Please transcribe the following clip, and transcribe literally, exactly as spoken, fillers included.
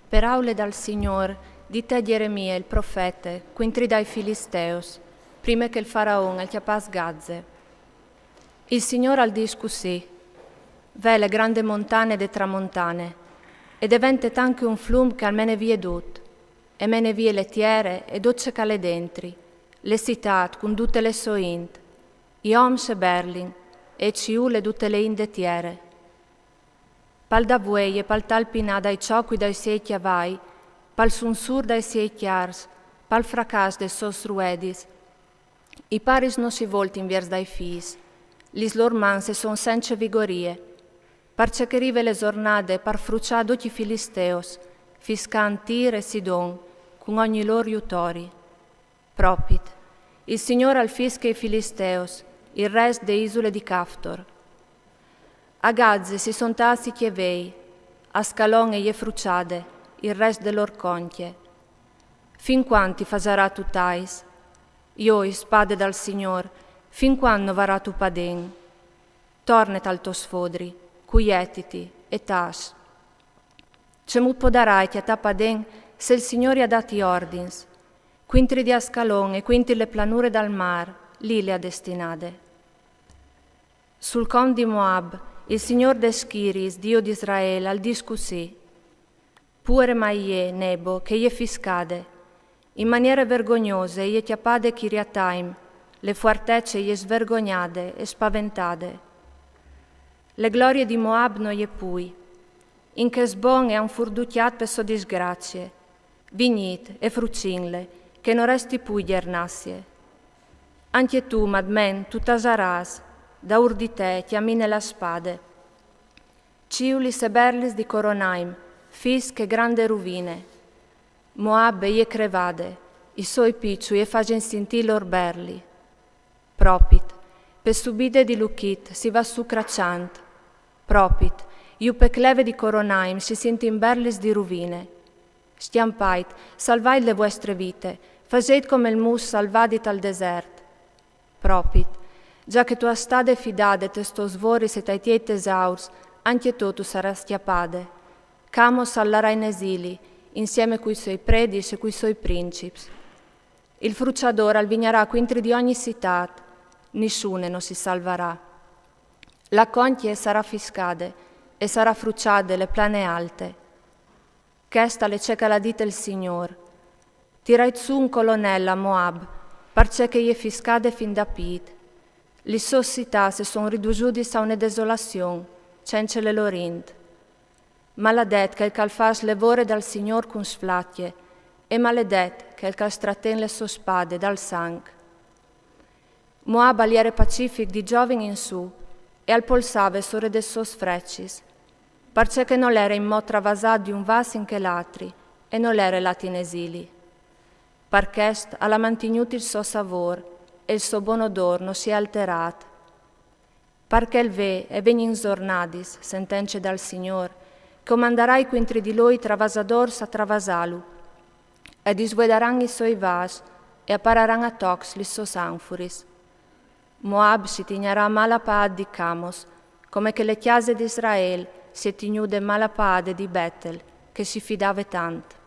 Peraule dal Signôr dite a Gjeremie il profete cuintri dai Filisteus, prime che il faraon al cjapàs Gaze. Il Signôr al dîs cussì: Ve le grande montane de tramontane, e devente tant che un flum che al mene vie dut, e mene vie le tiere e dut ce che al è dentri, le citât cun dute le sô int, i oms e berlin, e e ciule dute le int de tiere. Pal dà vuei e pal talpinâ dai çocui dai siei cjavai, pal sunsûr dai siei cjars, pal fracàs des sôs ruedis, i paris no si voltin viers dai fîs, lis lôr mans e son cence vigorie, parcè che e rive le zornade par fruçâ ducj i Filisteus, fiscant Tir e Sidon, cun ogni lôr jutori. Propit, il Signôr al fische i Filisteus, il rest de isule di Caftor. A Gaze si son tâts i cjevei, Ascalon e je fruçade, il rest de lôr concje. Fin cuant ti fasarâtu tais? Joi, spade dal Signôr, fin cuant no varâtu pa den? Torne tal to sfodri, cuietiti e tâs. Cemût podarai cjatâ pa den se il Signôr i à dât i ordins? Cuintri di Ascalon e cuintri le planure dal mâr, li le à destinade. Sul cont di Moab, il Signôr des schiriis, Diu di Israel, al dîs cussì: Puere mai jê, Nebo, che e je fiscade. In maniere vergognose e je cjapade Kiriataim, le fuartece e je svergognade e spaventade. Le glorie di Moab no je pui. In chest bon e àn furducjât pe sô disgracie. Vignît e fruçìnle, che no resti pui gjernacie. Ancje tu, Madmen, tu tasarâs, daûr di te e cjamine la spade. Ciulis e berlis di Coronaim, fis che grande ruvine. Moab e je crevade, i sôi piçui e fasin sintî i lôr berli. Propit, pe subide di Luchit si va sù craçant. Propit, jù pe cleve di Coronaim si sintin berlis di ruvine. Scjampait, salvait le vuestre vite, faseit come il mus salvadi tal desert. Propit, za che tu âs stade fidade tes tôs voris e tai tiei tesaurs, ancje tu tu sarâs cjapade. Camos al larà in esili, insiemi cui sôi predis e cui sôi princips. Il fruçadôr al vignarà cuintri di ogni citât, nissune no si salvarà. La concje e sarà fiscade, e sarà fruçade le plane alte. Chest al è ce che al à dit il Signôr: Tirait sù un colonel a Moab, parcè che e je fiscade fin da pît. Lis sôs citâts e son riduçudis a une desolazion, cence le lôr int. Maladet chel che al fâs le vore dal Signôr cun sflacje, e maladet chel che al straten le sô spade dal sanc. Moab al jere pacific di zovin in sù, e al polsave sore des sôs frecis, parcè che nol jere inmò travasât di un vâs in chel altri, e nol jere lât in esili. Par chest al à mantignût il so savôr, e il so bon odôr no si è alterât. Par chel ve e vegnin zornadis, sentence dal Signôr, che o mandarai cuintri di lui travasadôrs a travasâlu, e disvuedaran i sôi vâs, e a pararan a tocs lis sôs anfuris. Moab si tignarà mâl a paât di Camos, come che le cjase di Israel si è tignude mâl a paade di Betel, che si fidave tant.